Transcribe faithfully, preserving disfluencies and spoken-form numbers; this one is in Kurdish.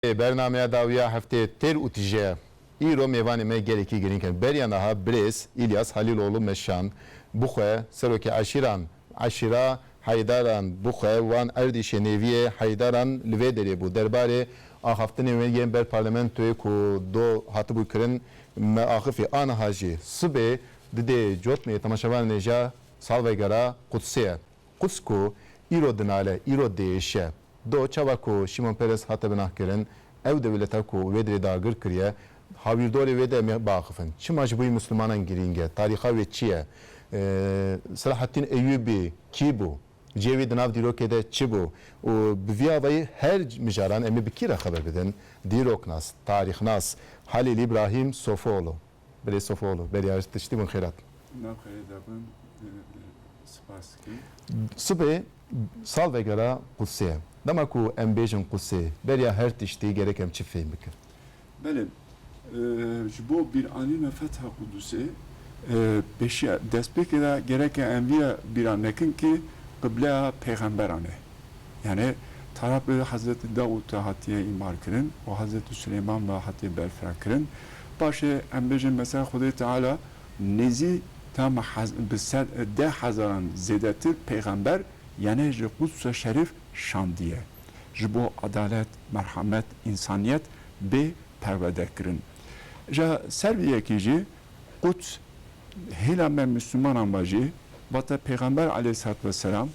Bernameya dawiya heftê têr û tije. Îro mêvanê me gelekî girîng in. Beriya niha birêz Îlyas Halîloğlu Meşan, bi xwe serokê eşîran, eşîra Heydaran, bi xwe wan Erdîşê nêviyê Heydaran li vê derê bû. Derbarê axaftinê wê yên ber parlamentoyê ku do hatibû kirin, me axifî. Aniha jî sibê didê cotmê temaşevanê ja salvegera Qudsê ye. Quds ku îro dinale, îro diêşe. Do çawa ku Şimon Peres hate binahkirin, ew dewleta ku wê dirê dagir kiriye, hawîrdorê wê de em ê biaxifin. Çima ji bo yî Mislimanan girîng e? Tarîxa wê çi ye? Ee, Selahaddîn Eyûbî kî bû? Cihê wî di nav dîrokê de çi bû? Û bi vî avayî her mijaran em ê bi kî re xeber bidin? Dîroknas, tarîxnas Halîl Îbrahîm Sofoğlu. Birêz Sofoğlu, beriya tiştî bin xêrat. Nav xêrê de bin, e, e, spas dikim. Sibê salvegera Qudsê ye. Dema ku em bêjin Qudsê, beriya her tiştî gerek em çi fêm bikin? Belê, e, ji bo bîranîna fetha Qudusê, e, pêşiya destpêkê de gerek em viya bîra nekin ki qibleya pêxemberan e. Yani taraf bi Hazreti Davud de hatiye îmar kirin û Hazreti Süleyman ve hatiye berfireh kirin. Paşê em bêjin mesela Xwedê Teala nêzî tam hez-, bi sed, deh hezaran zêdetir pêxember, yani ji Qudsa Şerif şandiye. Ji bo adalet, merhamet, insaniyet bê perwerde kirin. Ja ser vî yekî jî Quds hêla me Müslümanan ve jî, vate Pêxember aleyhissalatu vesselam